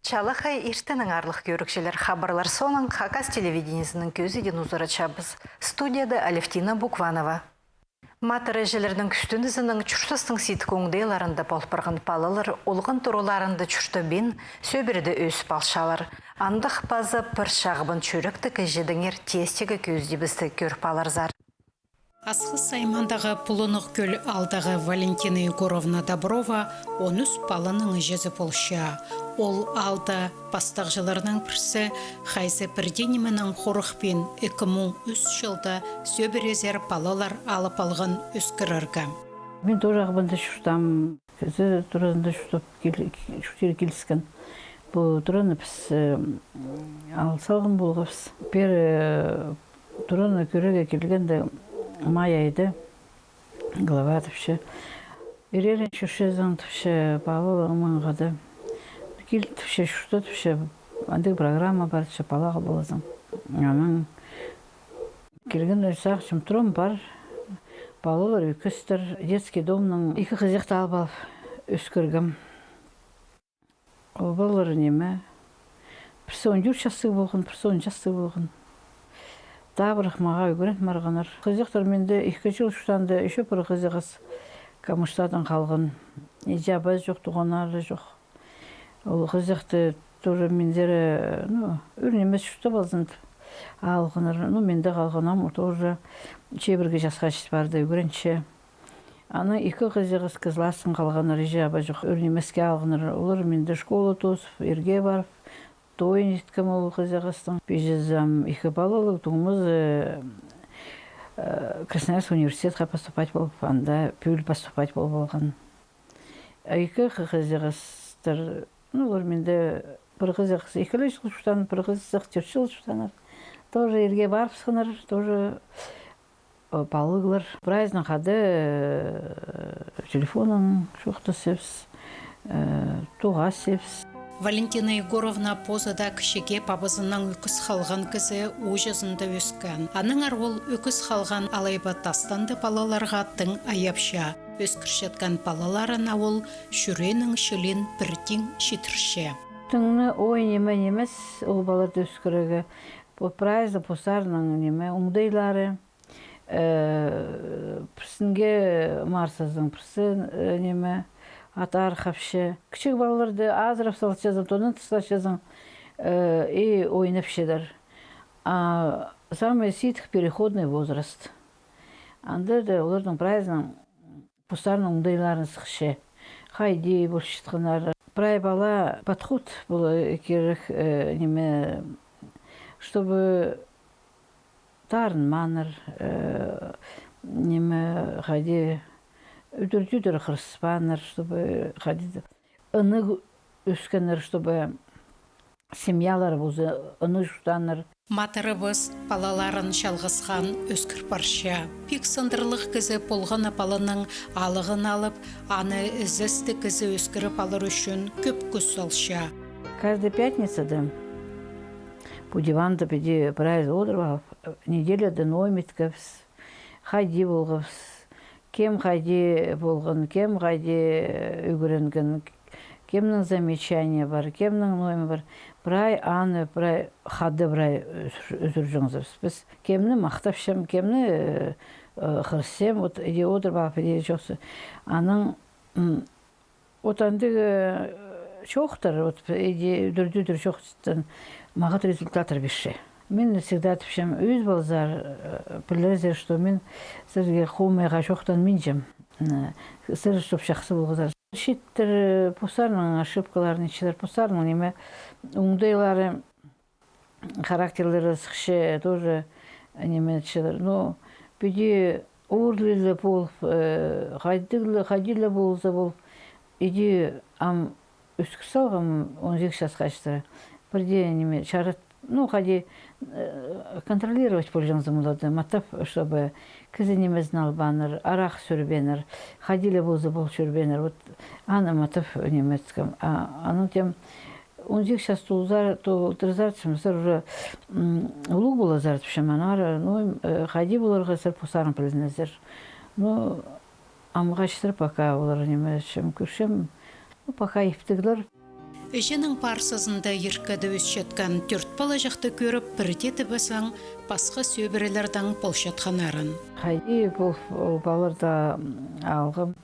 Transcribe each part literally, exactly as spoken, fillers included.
Чалахай иртеннең, аарлығ кӧрігҷілер. Хабарлар соонаң Хакас телевидениезінің кӧзідиин узаратчабыс. Студияда Алевтина Букванова. Матыр іҷелернің кӱстенізінең чуртастың сидік оңдайларында пол парған палалар олған тураларында чуртабин, сӧбіреде ӧсіп алчалар. Андағ паза пір чағбан чӱректіг іҷедеңер тестегі кӧзідібісті кӧріп аларзар. Асхыс аймағындағы Пулунуғ Кӧл аалдағы Валентина Егоровна Доброва он ӱс паланың іҷезі полча. Ол аалда пастағҷыларның пірсі, хайзы пір дее нименең хорыхпин, ікі муң ӱс чылда сӧбірезер палалар алып алған ӧскірерге. Мин тоже Ағбанда чуртаам, кізі туразында чуртап кил-, чуртир киліскен. Пу тураны піс, э, ал салған полғабыс. Пеер, э, тураны кӧрерге килгенде, май айда, глава тіпче: «Ирелең чӧрчезің, тіпче, палаларыңнаң хада. Кил, тіпче, чуртаа, тіпче, андағ программа пар, тіпче, палаға полазың». Анаң килгенде сағынчам, турам, пар. Палалар ӧкестер, детский домнаң ікі хызыхты алып алып ӧскіргем. Ол палалар ниме, пірсі он тӧрт частығ полған, пірсі он частығ полған. Табырах мағаа ӱгрен парғаннар. Хызыхтар минде ікі чыл чуртаанда, ещё пір хызыхас Камыштадаң халған. Іҷе-аба чох, туғаннары чох. Ол хызыхты тоже минзер, ну, ӱр нимес чуртап алзын тіп алғаннар. Ну, минде халған, ам тоже чибіргі часха чит парды, ӱгренче. Анаң ікі хызыхас Кызластаң халғаннар, іҷе-аба чох, ӱр нимеске алғаннар. Олар минде школа тоозып, ирге парып, тойын иткем ол хызыхастың. Пиҷезі ам ікі палалығ, туңмазы, э, Красноярский университетке поступать полып, анда пӱӱл поступать полып алған. А ікі хы-, хызыхастар, ну, олар минде, пір хызых ікі чыл чуртаан, пір хызых тӧрт чыл чуртааннар. Тоже ирге парыбысханнар, тоже, э, палалығлар. Прайзынаң хада, э, телефоннаң чоохтасчабыс, э, тоғасчабыс. Валентина Егоровна позы даа кічіге пабазынаң ӧкіс халған кізі, ууҷазында ӧскен. Аннаңар ол ӧкіс халған алай ба тастанды палаларға тың айапча. Ӧскірчеткен палаларына ол чӱреенің чылиин пір тиң читірче. Тың на ой ниме нимес ол палаларды ӧскірерге. Пу прайзы постарының ниме оңдайлары. Э, пірсінге марсазың, пірсі, э, ниме, атар хапча. Кічіг палаларды азырап салчазың, тоннап салчазың, э, и ойнапчалар. А самый сидік переходный возраст. Анда даа олардың прайзының постарының оңдайларын сыхча. Хайди полчатханнар. Прай пала подход полар кирек, э, ниме, чтобы тарынмааннар, э, ниме, хайди ӱдӱр-тӱдӱр хырыспааннар, чтобы хайди ынығ ӧскеннер, чтобы семьялар позы ынығ чуртааннар. Матырыбыс палаларын чалғысхан ӧскір парча. Пик сындырлығ кізі полған на паланың алығын алып, аны ізестіг кізі ӧскіріп алар ӱчӱн кӧп кӱс салча. Каждый пятницада пу диванда піди прайзы одырып алып, неделяда ноом иткебіс. Хайди полғабыс, кем хайди полған, кем хайди, э, ӱгренген, кемнің замечание пар, кемнің ноома пар. Прай аны, прай хада прай ӱзӱр-, ӱзӱрҷеңзібіс. Піс кемні махтапчам, кемні, э, э, хырыссам, вот, іди одырып алып, іди чоохтасчам. Анаң, м, Вот андағ, э, чоохтар, вот, іди ӱдӱр-тӱдӱр чоохтастаң, мағат результаттар пирче. Мин всегда тіпчем, ӧс палазар, э, пілерзер, что мин сірерге хомайға чоохтанминчам. М, сірер, чтоб чахсы полғазар. Чииттер, э, постарының ошибкаларын итчелер, постарының ниме, оңдайлары, характерлері сыхча тоже, ниме, чылар. Ну, піди ӧрліг ле полып, э, хайдағ ле, хайди ле полза полып, іди ам ӧскір салғам он сигіс часха читіре. Пірдее ниме чарат, ну, хайди, э, контролировать полҷаңзың оларны, матап, чтобы кізі нимезін албааннар, арах сӱрбееннер, хайди ле полза пол сӱрбееннер. Вот аны матап ниме иткем. А, анаң тем, он сигіс час толзар, толдырзар, тіпчем, сірер уже, м, улуғ поларзар, тіпчем, аннаңар, ну, э, хайди поларға сірер постарың пілзінзер. Ну, амға читіре пока олар ниме, тіпчем, кӧрчем, ну, пока иптіглер. Іҷенің парсызында иркеде ӧсчеткен тӧрт палаҷахты кӧріп, пірдее тібізең, пасха сӧбірелердең полчатханнарын. Хайди пу, ол палаларды алғам.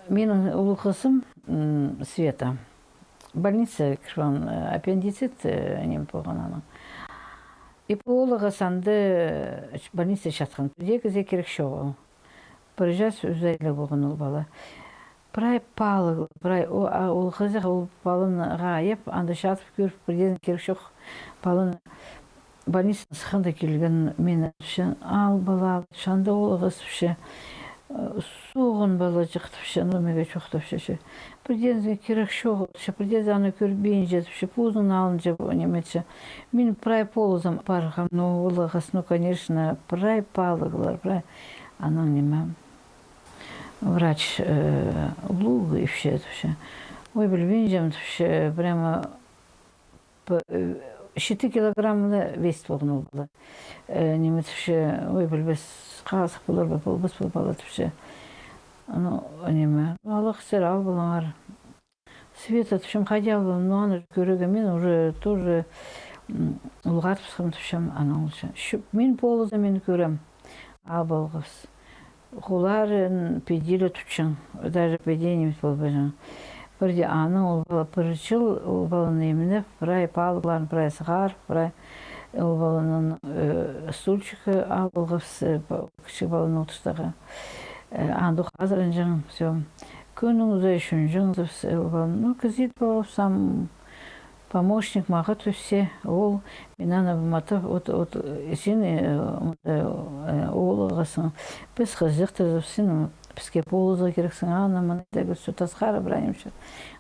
Минің улуғ хызым, м, Света. Больница кірген, э, аппендицит, э, ниме полған аның. И пу улуғ хызы анда, э, больница чатхан. Пірдее кізее кирек чоғыл. Пір час ӱзейліг полған ол пала. Прай палығ, прай, о, а, ол хызых, ол паланы ағаа ап, анда чатып кӧріп, пірдеезін кирек чох. Паланы больницадаң сыхханда килген, мині тіпче, ал пала, ал, тіпче, анда улуғ хызы, тіпче, э, суғын палаҷах, тіпче, ну, меге чох, тіпче, че. Пірдеезі кирек чох, тіпче, пірдеезі аны кӧрбинче, тіпче, позының алынҷа, ниме, тіпче. Мин прай полызам парғам, ну, улуғ хызы, ну, конечно, прай палығлар, прай, анаң ниме. Врач, э, улуғ ипче, тіпче. Ой, пілбинчем, тіпче, прямо п-, э, читі килограммны вес полған ол пала. Э, ниме, тіпче, ой, пілбес, хазых полар ба, полбас па пала, тіпче. Ну, ниме, алғыс сірер, ал полыңар. Света, тіпчем, хайди ал полған, ну, аны кӧрерге, мин уже тоже, м, улғатыбысхам, тіпчем, анаң ол че. Чу-, мин полызам, мин кӧрем. Ал полғабыс. Хуларын піди ле тутчаң, даже піди ниме полбаҷаң. Пірдее анаң ол пала пір чыл, ол паланы имнеп, прай палығларын, прай сығарып, прай ол паланың, э, стульчигы ал полғабыс, э, па-, кічіг паланы одыртарға. Э, андох азыранҷаң, всё. Кӱннің узазы чӱнҷең, ол паланы, ну, кізі ит полғабыс, сам помощник мағат ӧссе, ол, мин аны матап, от, от, син, э, э, улуғ хызың, піс хызыхтар, син піске полызарға кирексің, аны, мыны, тігі, сӧ тасхара, прай нимҷе.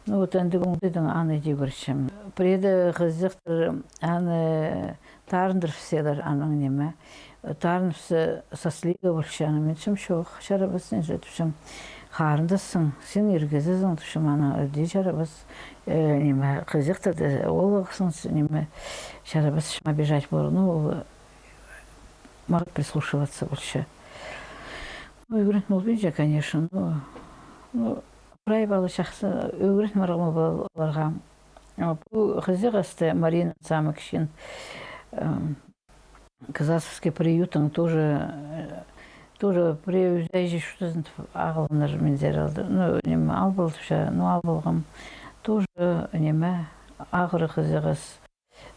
Ну, вот, андағ оңдайнаң аны дее кӧрчем. Пірее хызыхтар аны тарындырыбысчалар, анаң ниме. Тарыныбысса, саслиға полча, анаң мин тіпчем, чох, чарабас, ниҷе, тіпчем. Харындасың, син ир кізізің, тіпчем, анаң ырди чарабас. Э, ниме, хызыхтарды, улуғ хызың, ниме, чарабас, тіпчем, обижать полар, ну, ол мағат прислушиваться полча. Ну, ӱгрен полбинча, конечно, ну, ну, прай пала чахсы, ӱгрен парғам пу палаларға. А пу хызығ хысты, Марина, самый кічіг, эм, Казасовский приютың тоже, э, тоже пірее ӱзеҷе чуртазын тіп ағылғаннар, минзер алды. Ну, ниме, ал полча, ну, ал полғам. Тоже, ниме, ағырығ хызығ хыс.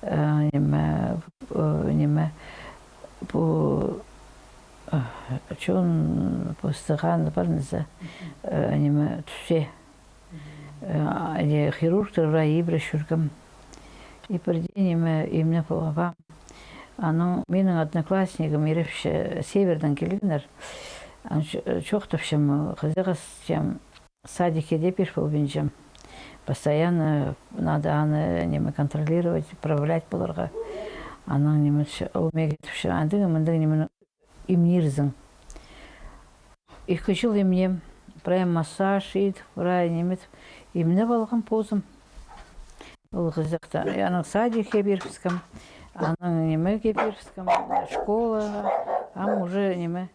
Э, ниме, э, ниме, пу, э, чон, пу стыған парныза, э, ниме, тӱссе. Э, али хирургтар прай ибіре чӧргем. И пірдее ниме, имнеп полғабыс. Анаң минің одноклассникім ирепче, севердең килгеннер. Ан ч-, чох тіпчем, хызығ хыс тіпчем, садикке дее пир полбинчам. Постоянно надо аны, ниме, контролировать, управлять поларға. Анаң ниме тіпче, ол меге тіпче, андағ, мындағ ниме имнирзің. Ікі чыл имнеем, прай массаж идіп, прай ниме идіп, имнеп алғам позым. Ол хызыхты, анаң садикке пирібіскем, анаң нимеге пирібіскем, школаға, ам уже ниме,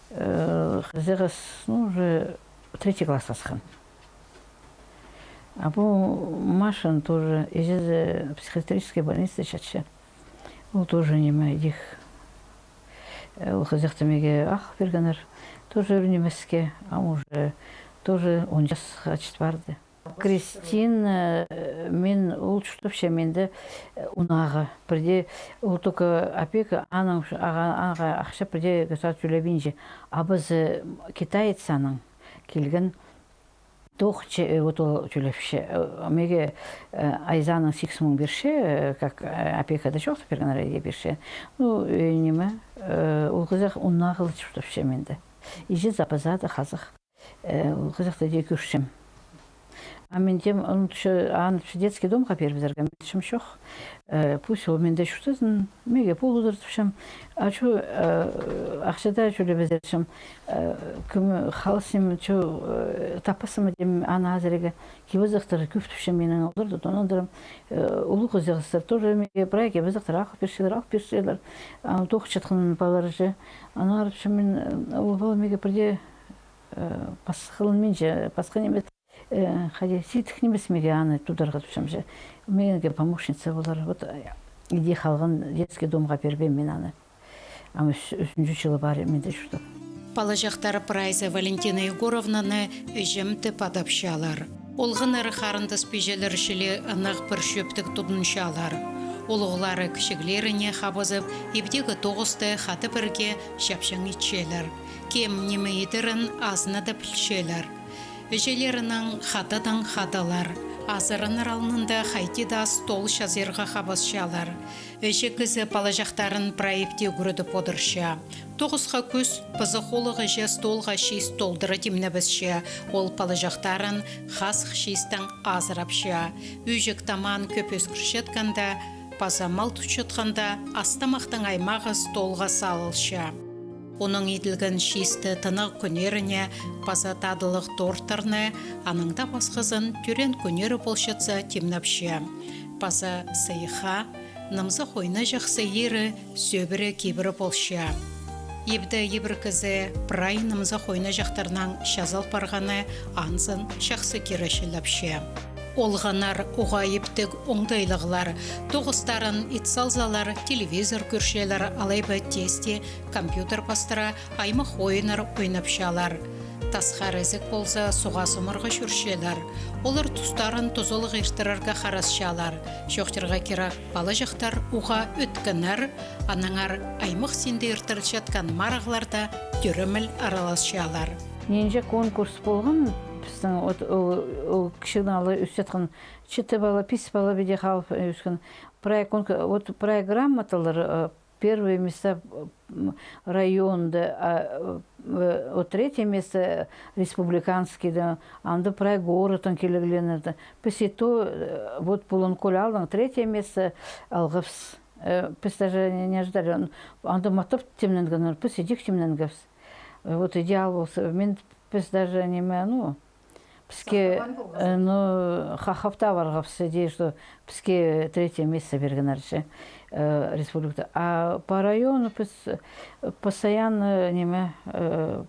э, хызығ хыс, ну, уже третий классха сыххан. А пу Машаны тоже, іҷезі психиатрический больницада чатча. Ол тоже ниме, идӧк. Э, ол хызыхты меге ағыл пиргеннер. Тоже ӱр нимеске, ам уже тоже он часха чит парды. Кристина, э, мин ол чуртапча, минде, э, унаға. Пірдее ол только опека, анаң, аға, аға ахча пірдее государство тӧлебинче. Абазы китаец аның, килген. Тоғынча, э, вот ол тӧлепче. Э, меге, э, айзаның сигіс муң пирче, э, как, э, опекада чоохтап пиргеннер, пирче. Ну, э, ниме, э, ол хызых унаға ла чуртапча минде. Іҷезі, абазы даа хазых. Э, ол хызыхты дее кӧрчем. А мин тем, он тӱсче, аны тӱсче детский домға пирібізерге, мин тіпчем, чох. Э, пусть ол минде чуртазын, меге полызар тіпчем. А чо, э, ахча даа тӧлебезер тіпчем. Э, кӧме халас ниме, чо, э, таппассым тем, аны азырирға. Кип-азахтар кӧп тіпчем минің, оларны тонандырам. Э, улуғ хызығ хыстар тоже меге прай кип-азахтар ағыл пирчелер, ағыл пирчелер. Аны тоғынчатхан палалар чи. Аннаңар тіпчем мин, э, ол пала меге пірдее, э, пасхаланминча, пасха ниме. Э, хайди, сидік нимес, мағаа аны тударға тіпчем же. Мағаа помощница полар. Вот, э, иди халған детский домға пирбеем мин аны. Ам ӱс-, ӱзінҷі чылы пар минде чуртап. Палаҷахтар прайзы Валентина Егоровнаны іҷем тіп адапчалар. Олғаннар харындас-пиҷелер чіли ынағ пір чӧптіг тудынчалар. Улуғлары кічіглеріне хабазып, ибдегі тоғысты хада пірге чапчаң итчелер. Кем ниме идерін азынада пілчелер. Іҷелерінең хададаң хадалар. Азыранар алнында хайди даа стол чазирға хабасчалар. Іҷе кізі палаҷахтарын прай ипте ӱгредіп одырча. Тоғысха кӱс пызығ холлығ іҷе столға чиис толдыра тимнебісче, ол палаҷахтарын хазых чиистең азырапча. Ӱҷӱк тамаан кӧп ӧскірчеткенде паза мал тутчатханда ас-тамахтың аймағы столға салылча. Унаң иділген чиисті тынағ кӱннеріне паза тадылығ торттарны, анаң даа пасхазын тӧреен кӱннері полчатса тимнепче. Паза сыйыхха нымзах ойнаҷах сыйыыры сӧбіре кибіре полча. Ибде ибір кізі прай нымзах ойнаҷахтарнаң чазал парғаны анзын чахсы киречілепче. Олғаннар уғаа иптіг оңдайлығлар. Тоғыстарын ит салзалар, телевизор кӧрчелер алай ба тесте компьютер пастыра аймах ойыннар ойнапчалар. Тасхар ізік полза, суға сомарға чӧрчелер. Олар тустарын тузалығ иртірерге харасчалар. Чоохтирға кирек, палаҷахтар уғаа ӧткеннер, аннаңар аймах синде иртірілчеткен марығларда тӧреміл араласчалар. Нинҷе конкурс полған, пістің от, ол, ол кічігдең ала ӧсчеткен читі пала, пис пала піди халып ӧскен. Прай конкурс, вот прай грамоталар, э, первое место, м, районда, а, э, вот третье место республиканскийде, анда прай городтаң килігленерді. Піс и то, э, вот пулон көл алның третье место алғабыс. Э, піс даже не, не ожидали. Анда матап тимненгеннер, піс идӧк тимненгебіс. Э, вот идеал полза, мин, піс даже ниме, ну, піске, э, ну, ха-, хапта парғабыс, идея, что піске третье место пиргеннер чи, э, республикада. А по району піс, э, постоянно, ниме, э,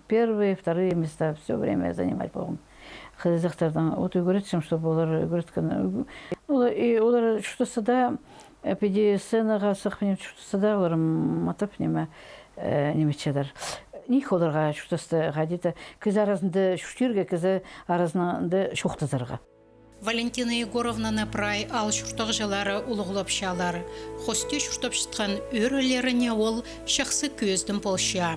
первые, вторые места всё время занимать полғам. Хызыхтардаң, вот, ӱгретчем, чтобы олар ӱгреткен. Ну, и олар что-то да, э, піди сценаға сыхпин, что-то да олар матап, ниме, э, ниме чадар. Ниик оларға чуртаста хайди-да, кізі аразында чуртирға, кізі аразында чоохтазарға. Валентина Егоровнаны прай аал чуртағҷылары улуғлапчалар. Хости чуртапчатхан ӧӧрелеріне ол чахсы кӧзідім полча.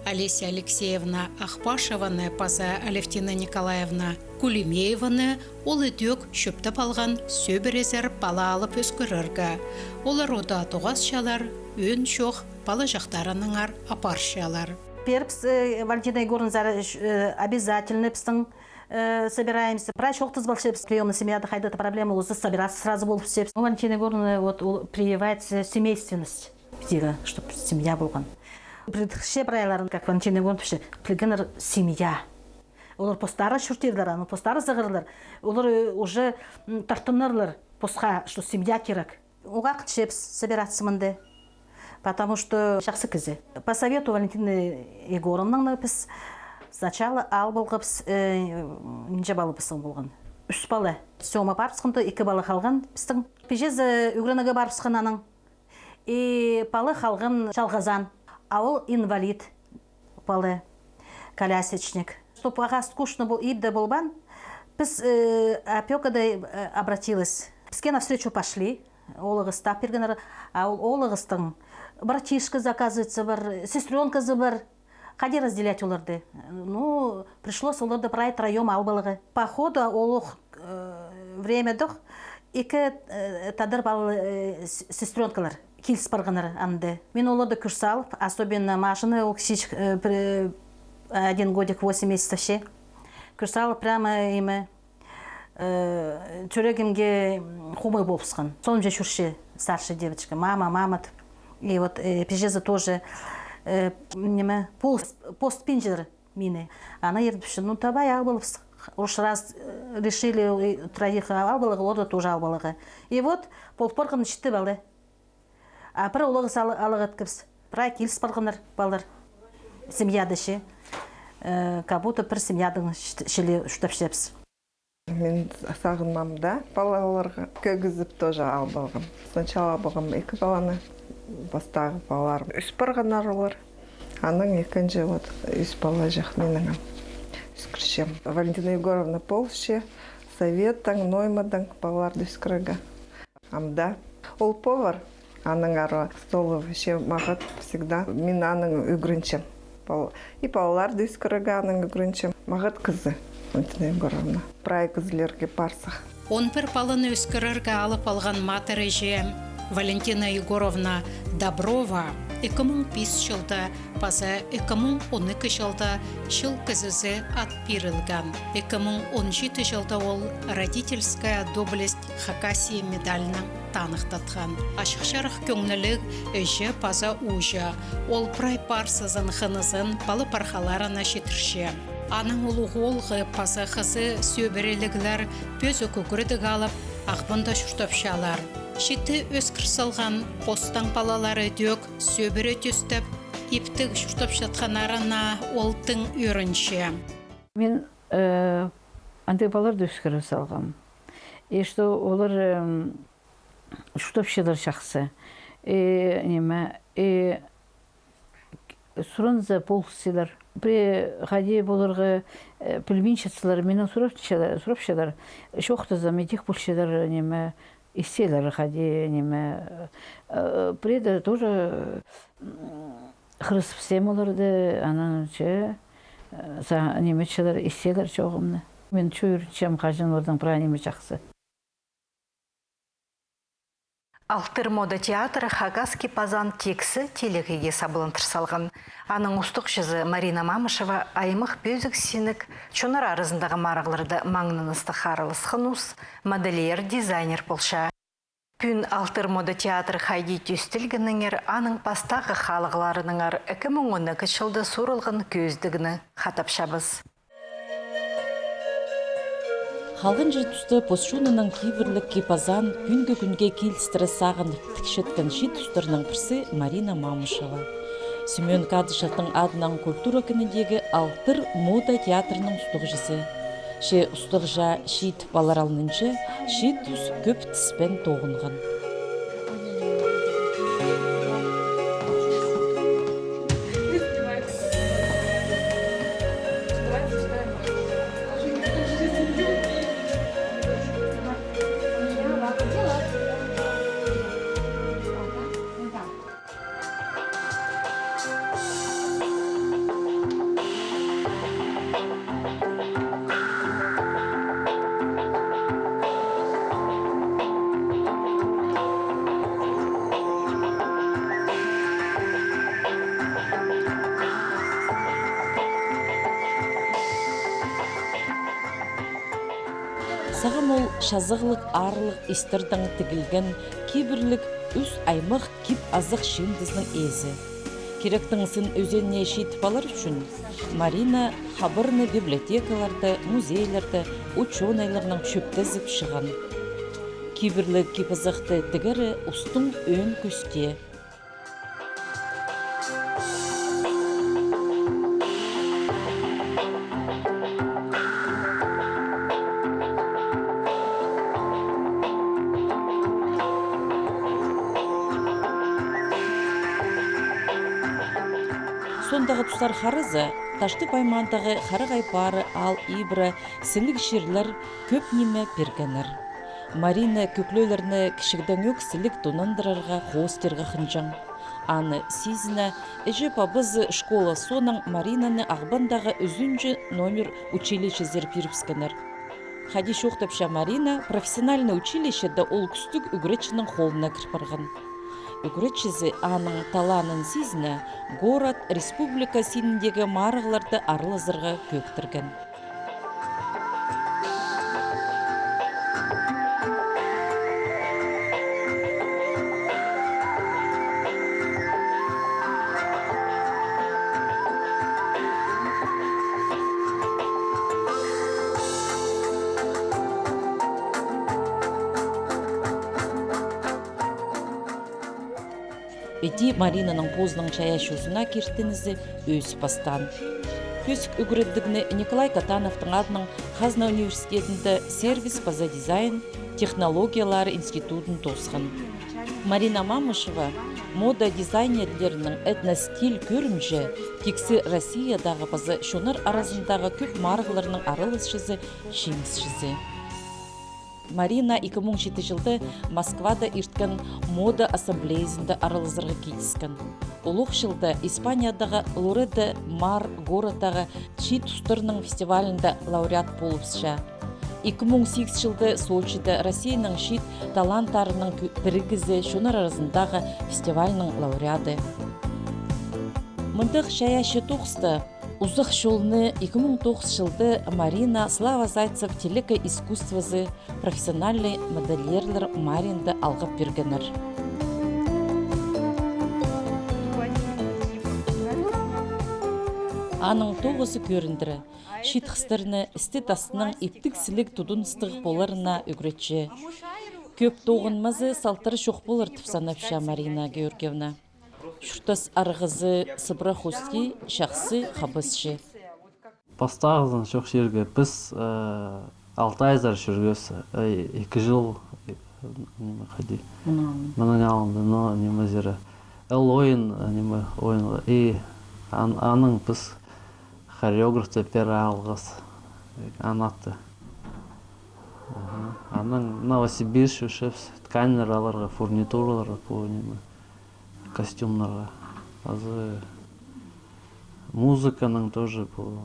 Олеся Алексеевна Ахпашеваны паза Алевтина Николаевна Кулемееваны ол идӧк чӧптеп алған сӧбірезер пала алып ӧскірерге. Олар удаа тоғасчалар, ӧӧн чох палаҷахтарынаңар апарчалар. Первый, э, Валентина Егоровна, э, обязательно пістің, э, собираемся. Прай чоохтазып алчабыс, приёмный семьяда хайдағ-да проблема полза, собираться сразу полчабыс. Ну, Валентина Егоровна, вот, ол прививает, э, семейственность. Пидиге, чтоб семья полған. Предыдущий прайларын, как Валентина Егоровна пілче, пілгеннер семья. Олар постары чуртирлар, аны постары сығарлар. Олар, э, уже, м, тартынарлар посха, что семья кирек. Уғаа хынчабыс собираться мында. Потому что чахсы кізі. По совету Валентины Егоровнаны піс сначала аал полғабыс, э, нинҷе пала пістің полған? Ӱс пала. Сӧӧмге парыбысханда ікі пала халған пістің. Пиҷезі ӱгренерге парыбысхан аның. И пала халған чалғызаан, а ол инвалид пала, колясочник. Чтоб ағаа скучно пол-, ибде полбаан, піс, э, опекада, э, обратилась. Піске навстречу пошли, оолағас тап пиргеннер, а ол оолағастың братишказы, оказывается, пар, сестрёнказы пар. Хайди разделять оларды? Ну, пришлось оларды прай втроём ал поларға. По ходу олох, э, времядох ікі, э, тадар пал, э, с-, сестрёнкалар киліс парғаннар анда. Мин оларды кӱр салып, особенно Машаны, ол кічіҷек, э, пір, э, один годик, восемь месяцев чи. Кӱр салып, прямо име, э, чӱрегімге хомай полыбысхан. Соонаң чӧрче старшая девочка: «Мама, мама», — тіп. И вот, э, пиҷезі тоже, э, ниме, пост, постпинчер мині. Ана иртіп, ну, давай ал полыбыс. Уж раз, э, решили, э, троих ал поларға, оларды тоже ал поларға. И вот, пол парған читі пала. А пір оолағас ал-, алығ иткебіс. Прай киліс парғаннар палалар. Семьяда чи. Э, как будто пір семьядаң чит-, чіли чуртапчабыс. Мин сағынмам даа, палаларға кӧгізіп тоже алып алғам. Сначала алып алғам ікі паланы, пастағы палаларым ӧс парғаннар олар. Анаң ікінҷі вот ӧс палаҷах минің ӧскірчем. Валентина Егоровна полысча советтең, ноймадаң палаларды ӧскірерге. Амды ол повар, анаң ары столовый, че мағат всегда, мин анаң ӱгренчем. Пал-, и палаларды ӧскірерге анаң ӱгренчем. Мағат кізі, Валентина Егоровна. Прай кізілерге парзах. Он пір паланы ӧскірерге алып алған матыр іҷе Валентина Егоровна Доброва ікі муң пис чылда паза ікі муң он ікі чылда чыл кізізі ат пирілген. Ікі муң он читі чылда ол «Родительская доблесть Хакасии» медальнаң таныхтатхан. Ачых-чарых кӧңніліг іҷе паза ууҷа. Ол прай парсызын, хынызын пала-пархаларына читірче. Аның улуғ оолғы паза хызы сӧбіреліглер пӧзік ӱгредіг алып, Ағбанда чуртапчалар. Читі ӧскір салған, постаң палалары тӧӧк сӧбіре тӧстеп, иптіг чуртапчатханнарына ол тың ӧрінче. Мин, э, андағ палаларды ӧскіре салғам. И что олар, эм, чуртапчалар чахсы. И, ниме, и суранза полысчалар. Пірее хайди поларға, э, пілбинчетчелер, миннең сурапчалар, сурапчалар. Чоохтазам, идӧк полчалар, ниме, истелер хайди, ниме, э, пірееде тоже, м, хырыспассам оларды, анаң че, э, са-, ниме, чылар истелер чооғымны. Мин чоохтапчам, хаҷан оларның прай ниме чахсы. «Алтыр» мода театры «Хакасский пазан» тиксі телекейге сабландыр салған. Аның устағҷызы Марина Мамышева аймах пӧзік синніг, чоннар аразындағы марығларда маңнаныстығ араласхан ус, модельер-дизайнер полча. Пӱӱн «Алтыр» мода театры хайди тӧстелгенінеңер, аның пастағы халығларынаңар ікі муң он ікі чылда сурылған кӧзідігні хатапчабыс. Халғанҷы туста пос чонының кибірліг кип-азаан пӱӱнгі кӱнге килістіре сағынып тікчеткен чиит устарның пірсі Марина Мамышева. Семён Кадышевтің адынаң культура кініндегі «Алтыр» мода театрының устағҷызы. Че устағҷы чиит палалар алнынҷа, чиит ус кӧп тіспен тоғынған. Сағам ол чазағлығ аарлығ истердең тігілген кибірліг ӱс аймах кип-азах чыындызының ээзі. Киректің сын ӧзеніне чиит палалар ӱчӱн Марина хабарны библиотекаларда, музейлерде, учёнайларнаң чӧптезіп чыған. Кибірліг кип-азахты тігері устың ӧӧн кӧстее. Соондағы тустар хараза, Таштып аймаандағы Харағай пары аал ибіре сіліг чирлер кӧп ниме пиргеннер. Марина кӧглеелерні кічігдеңӧк сіліг тонандырарға, хоостирға хынҷаң. Аны сизіне, іҷе-пабазы школа соонаң Маринаны Ағбандағы ӱзінҷі номер училищезер пирібіскеннер. Хайди чоохтапча Марина, профессиональный училищеде ол кӱстіг ӱгретчінің холына кір парған. Ӱгретчізі аның талантын сизіне, город, республика синіндегі марығларда аралазарға кӧӧктірген. Іди Маринаның позының чайаачызына киртінізі ӧс пастаан. Пӧзік ӱгредігні Николай Катановтың адынаң хазна университедінде сервис паза дизайн технологиялары институдын тоосхан. Марина Мамышева мода дизайнерлерінің этностиль кӧрімҷе тиксі Россиядағы паза чоннар аразындағы кӧп марығларның араласчызы, чиңісчізі. Марина ікі муң читі чылда Москвада ирткен мода ассамблеязында аралазарға киліскен. Улуғ чылда Испаниядағы Лоре де Мар городтағы чиит устарның фестивалінде лауреат полыбысча. Ікі муң сигіс чылда Сочида Россияның чиит таланттарының кӧ-, пірігізі чоннар аразындағы фестивальның лауреады. Мындағ чайаачы тоғыста узах чолны ікі муң тоғыс чылда Марина Слава Зайцев телекей искусствозы профессиональный модельерлер марығында алғап пиргеннер. Аның тоғызы кӧріндіре, чиит хыстарны істі-тастынаң иптіг сіліг тудыныстығ поларына ӱгретче. Кӧп тоғынмазы салтар чох полар тіп санапча Марина Георгиевна. Чуртас арығазы сыбыра хости, чахсы хабасчы. Пастағызын чох чирге піс, э, алты айзар чӧргебіс, э, ікі чыл, э, ниме, хайди. Мының алнында. Мының алнында, но ниме зире. Ыл ойын, э, ниме, ойынға. И ан-, аның піс хореографты пеер алғабыс, э, Анатты. Аха. Анаң Новосибирск чӧрчебіс, тканьлар аларға, фурнитураларға, пу ниме, костюмнарға. Азы музыканың тоже пу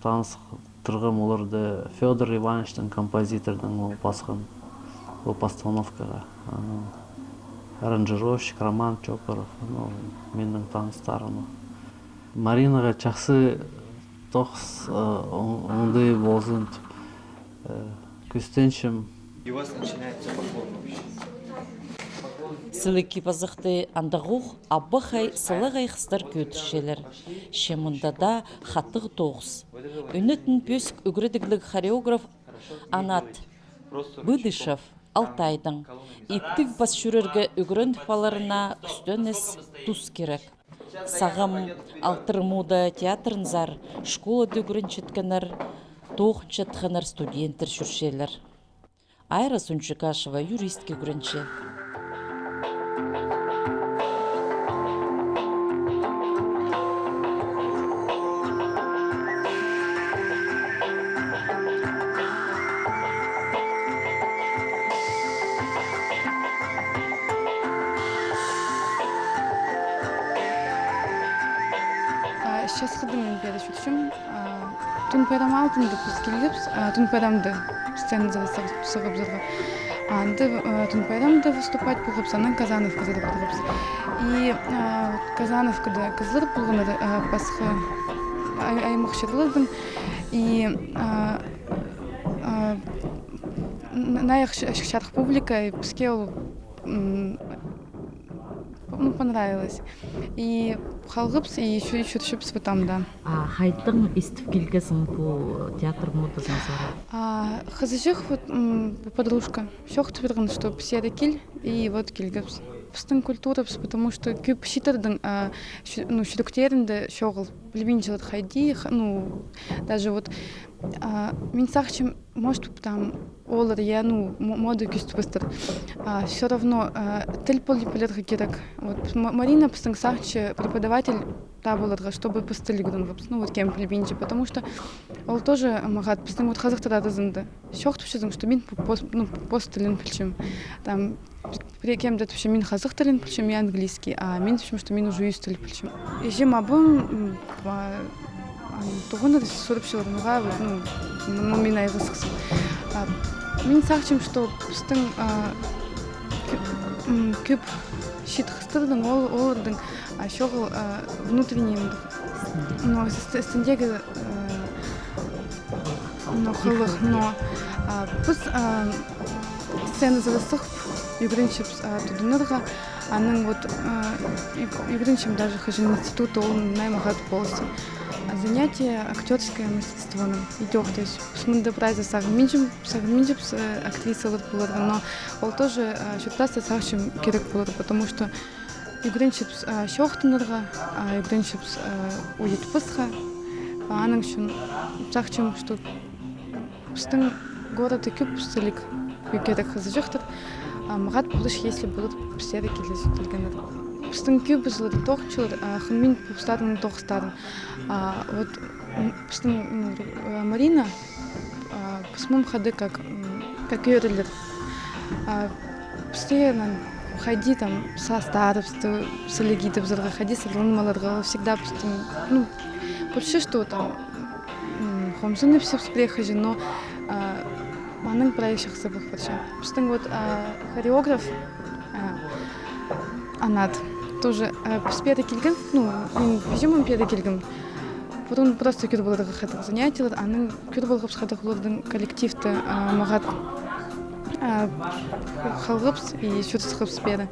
таныстырғам оларды Фёдор Ивановичтің, композитордың, ол пасхан пу постановкаға. Анаң аранжировщик Роман Чопоров, ну, минің таныстарым. Маринаға чахсы тоғыс, э, оң-, оңдай ползын тіп, э, кӱстенчем. И у вас начинается поклон вообще. Сіліг кип-азахты андағох абахай, сылағай хыстар кӧдірчелер. Че мында даа хатығ тоғыс. Ӱнетін пӧзік ӱгредігліг хореограф Анат Быдышев Алтайдаң. Иптіг пас чӧрерге ӱгреніп аларына кӱстеніс, тус кирек. Сағам «Алтыр мода» театрынзар школада ӱгренчеткеннер, тоғынчатханнар студенттер чӧрчелер. Айра Сунчукашева юристке ӱгренче. А, час хырда мин пеер чӧрчем. А, Тун пайрам алнында піс килгебіс, а, Тун пайрамда сценазар сығ-, сығыбызарға. Анда, а, Тун пайрамда выступать полғабыс, анаң Казановказар парғабыс. И, а, Казановкада кізілер полғаннар, а, пасха ай-, аймах чирлердең. И, а, а, н-, найых ч-, ч-, чарых публика, и піске ол, м, ну, понравилось. И халғабыс, и чӧ-, чӧрчебіс вот анда. А хайдаң истіп килгезің пу театр модазынзар? А, хызыҷах, вот, м, подружка чоохтап пирген, что піс пеер кил, и вот килгебіс. Пістің культурабыс, потому что кӧп чииттернің, а, чӱ-, ну, чӱректерінде чоғыл, пілбинчелер хайди, х-, ну, даже вот, а, мин сағынчам, может, там, олар, я, ну, мо-, мода кӱстебестер. А, всё равно, а, тіл пол-, пілерге кирек. Вот, М-, Марина пістің сағынча преподаватель табыларға, чтобы піс тіл ӱгренгебіс. Ну, вот кем пілбинче, потому что ол тоже мағат, пістің вот хазахтар аразында. Чоохтапчазың, что мин по-, пос-, ну, пос тілін пілчем. Там, пірее кем дее тіпче, мин хазах тілін пілчем, я английский, а мин тіпчем, что мин уже ӱс тіл пілчем. Іҷем, абам, м, а, ам, туғаннар сурапчалар мағаа, вот, ну, ну, мин айғасхазым. А, мин сағынчам, что пістің, а, кӧ-, м, кӧп чиит хыстарның, ол-, оларның, а, чоғыл, а, внутренний, м, но, с-, с-, істіндегі, э, но, хылых, но, а, піс, а, сценазар сығып, ӱгренчебіс, а, тудынарға, анаң вот, а, ӱг-, ӱгренчем даже хаҷан институтта, ол наа мағат ползын. А занятие актёрское мастерствоның идӧк, то есть піс мында прайзы сағынминчем, сағынминчебіс, э, актрисалар поларға, но ол тоже, а, чуртаста сағынчам кирек полар, потому что ӱгренчебіс, а, чоохтанарға, а, ӱгренчебіс, а, уйатпасха. Аның ӱчӱн сағынчам, что пістің городта кӧп пістің ӱгредіг хызыҷахтар, а, мағат полар, если полар пістерге килзе, килгеннер. Пістің кӧбізі тоғынчалар, а, хынмин постарының тоғыстарын. А, вот, м, пістің, м, э, Марина, а, піс мам хада как, м, как ӧӧрелер. А, постоянно хайди там састарыбысты сіліг идібізерге, хайди сырланып аларға, всегда пістің, ну, вообще, что там, м, хомзынып сеп сібіре хаҷан, но, а, аның прай чахсы полып парча. Пістің вот, а, хореограф, а, Анат, тоже, а, піс пеер килген, ну, мин пиҷем пеер килген. Пурун просто кӧр поларға хайдағ занятиелер, анаң кӧр полғабыс хайдағ оларның коллективті, а, мағат, а, халғабыс и чуртасхабыс пеер.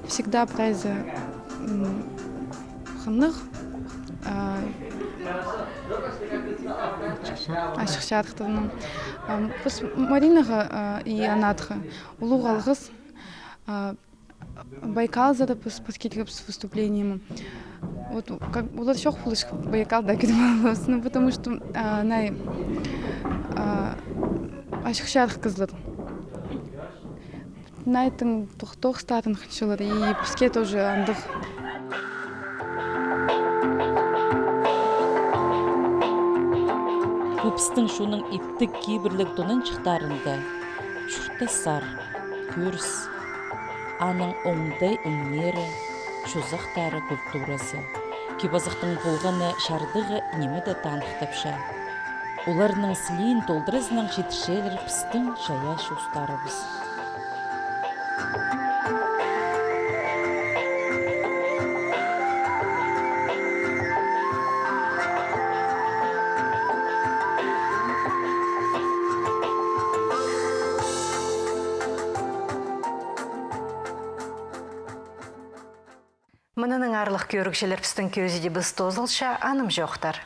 Всегда прайзы, м, хынығ, а, ачых чарыхтарнаң. А, піс Маринаға, а, и Анатха улуғ алғыс, а, Байкалзар піс, піс килгебіс выступлениеме. Вот, как, олар чох полча Байкалда кӧріп алғабыс, ну, потому что, а, най, а, ачых чарых кізілер. Найтың тоғ-, тоғыстарын хынчалар, и піске тоже андағ. Пу пістің чонның иптіг кибірліг тонанҷыхтарында чуртасар кӧріс, аның оңдай ӱннері, чозахтары, культуразы. Кип-азахтың полғаны чардығы ниме дее таныхтапча. Оларның сілиин толдыразынаң читірчелер пістің чайаачы устарыбыс. Мынынаң, аарлығ кӧрігҷілер, пістің кӧзідібіс тоозылча, анымҷохтар.